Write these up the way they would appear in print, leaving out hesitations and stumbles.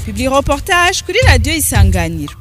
Publi reportage kuri Radio Isanganiro.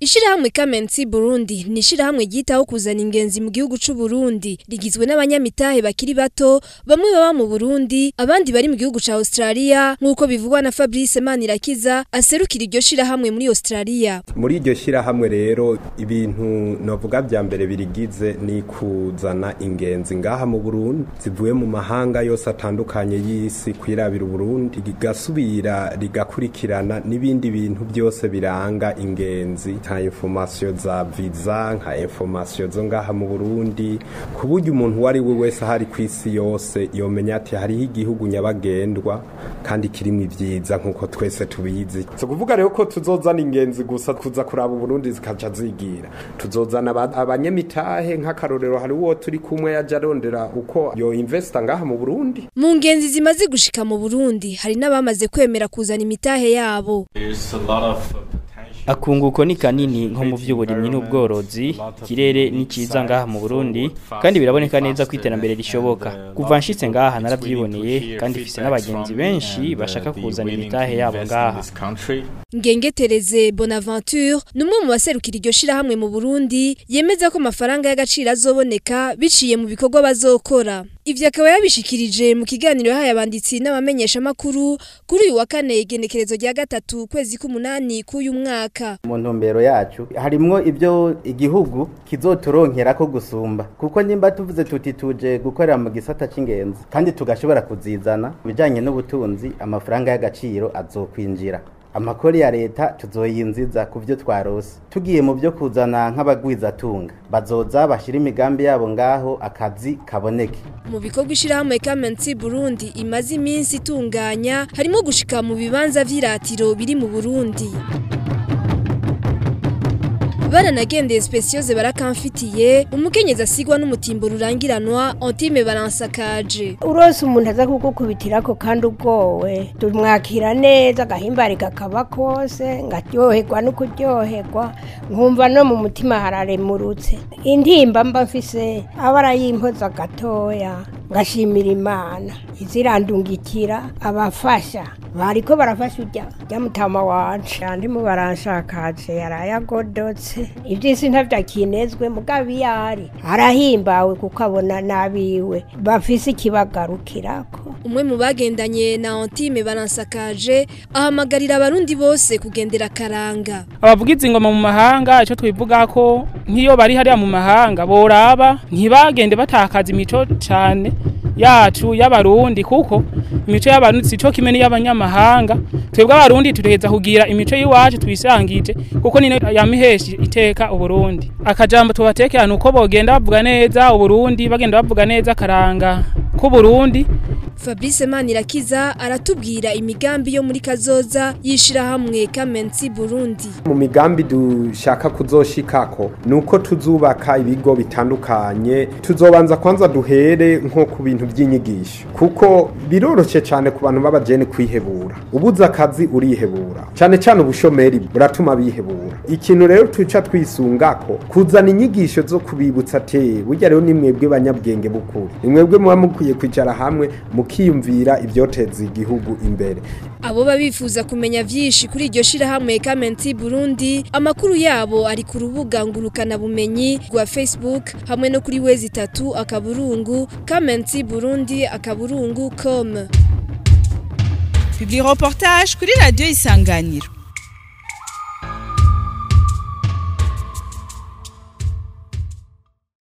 Ishirahamwe Kamenzi Burundi ni ishirahamwe ryitaho kuzana ingenzi mu gihugu c'u Burundi, rigizwe n'abanyamitahe bakiri bato, bamwe baba mu Burundi, abandi bari mu gihugu ca Australia, nk'uko bivugwa na Fabrice Manirakiza aserukira iryo shirahamwe muri Australia. Muri iryo shirahamwe rero ibintu novuga vya mbere birigize ni kuzana ingenzi ngaha mu Burundi zivuye mu mahanga yose atandukanye y'isi kwirabira Burundi, rigasubira rigakurikirana n'ibindi bintu byose biranga ingenzi, nka information za visa, nka information zo ngaha mu Burundi, ku buryo umuntu wari we wese ahari ku isi yose yomenya ati hariho igihugu nyabagendwa kandi kirimo ivyiza nkuko twese tubizi. So kuvuga rero ko tuzozana ingenzi gusa kuza kuraba Burundi zikaca zigira, tuzozana abanyamitahe nk'akarorero hari uwo turi kumwe yaje arondera uko yo investa ngaha mu Burundi. Mu ngenzi zimaze gushika mu Burundi hari n'abamaze kwemera kuzana imitahe yabo. Akunguko ni kanini nko mu vy'uburimyi n'ubworozi, kirere ni ciza ngaha mu Burundi kandi biraboneka neza ko iterambere rishoboka. Kuva nshitse ngaha naravyiboneye kandi mfise n'abagenzi benshi bashaka kuzana imitahe yabo ngaha. Ngengetereze Bonaventure numwe mu baserukira iryo shirahamwe mu Burundi yemeza ko amafaranga y'agaciro azoboneka biciye mu bikorwa bazokora. Ivyo akaba yabishikirije mu kiganiro yahaye abanditsi n'abamenyesha makuru kuri uyu wa kane igenekerezo rya 3 kwezi k'umunani k'uyu mwaka. Mu ntumbero yacu harimwo ibyo igihugu kizoturonkera ko gusumba, kuko nimba tuvuze tuti tuje gukorera mu gisata c'ingenzi kandi tugashobora kuzizana bijanye n'ubutunzi, amafaranga y'agaciro azokwinjira, amakori ya leta tuzoyinziza ku byo twarose. Tugiye mu byo kuzana nk'abagwizatunga bazoza bashira imigambi yabo ngaho akazi kaboneke. Mu bikorwa ishirahamwe Kamenzi Burundi imaze iminsi itunganya harimo gushika mu bibanza vy'iratiro biri mu Burundi. Baranagendeye Speciose barakamfitiye umukenyezi asigwa n'umutimbo rurangiranwa Antime baransakaje. Urose umuntu aza kugukubitirako kandi ubwowe tumwakira neza, agahimbarika kaba kose, ngaryoherwa no kuryoherwa, nkumva no mu mutima hararemurutse. Intimba mba mfise aba arayimpoza gatoya, ngashimira Imana izirandungikira abafasha bariko barafasha urya mutama wanje andimo baranshakaje yarayagodotse. Ivyisi ntavyakinezwe mugabo yari arahimbawe kuko abona nabiwe bafise ikibagarukirako. Umwe mu bagendanye na Antime baransakaje ahamagarira abarundi bose kugendera karanga. Abavugiza ingoma mu mahanga ico twivuga ko nkiyo bari hariya mu mahanga boraba ntibagende batakaza imico cane yacu y'abarundi, kuko imico y'abarundi sico kimwe n'iy'abanyamahanga. Twebwe abarundi tureheza kugira imico y'iwacu twisangije, kuko nino yamiheshi iteka Uburundi. Akajambo tubatekera nuko bogenda bavuga neza Uburundi, bagenda bavuga neza karanga ku Burundi. Fabrice Manirakiza aratubwira imigambi yo muri kazoza yishira hamwe Kamenzi Burundi. Mu migambi dushaka kuzoshikako nuko tuzubaka ibigo bitandukanye, tuzobanza kwanza duhere nko ku bintu by'inyigisho, kuko biroroshe cyane ku bantu b'abajene kwihebura. Ubuza akazi urihebura, cyane cyane ubushomeri buratuma bihebura. Ikintu rero tuca twisungako kuzana inyigisho zo kubibutsa ate burya rero ni mwebwe banyabwenge bukuru, ni mwebwe muba mukwiye kwicara hamwe mukiyumvira ivyoteza igihugu imbere. Abo babifuza kumenya vyinshi kuri iryo shirahamwe Kamenzi Burundi, amakuru yabo ari ku rubuga ngurukana bumenyi rwa Facebook hamwe no kuri wezi 3 akaburungu Kamenzi Burundi akaburungu com. Publi reportage kuri Radio Isanganiro.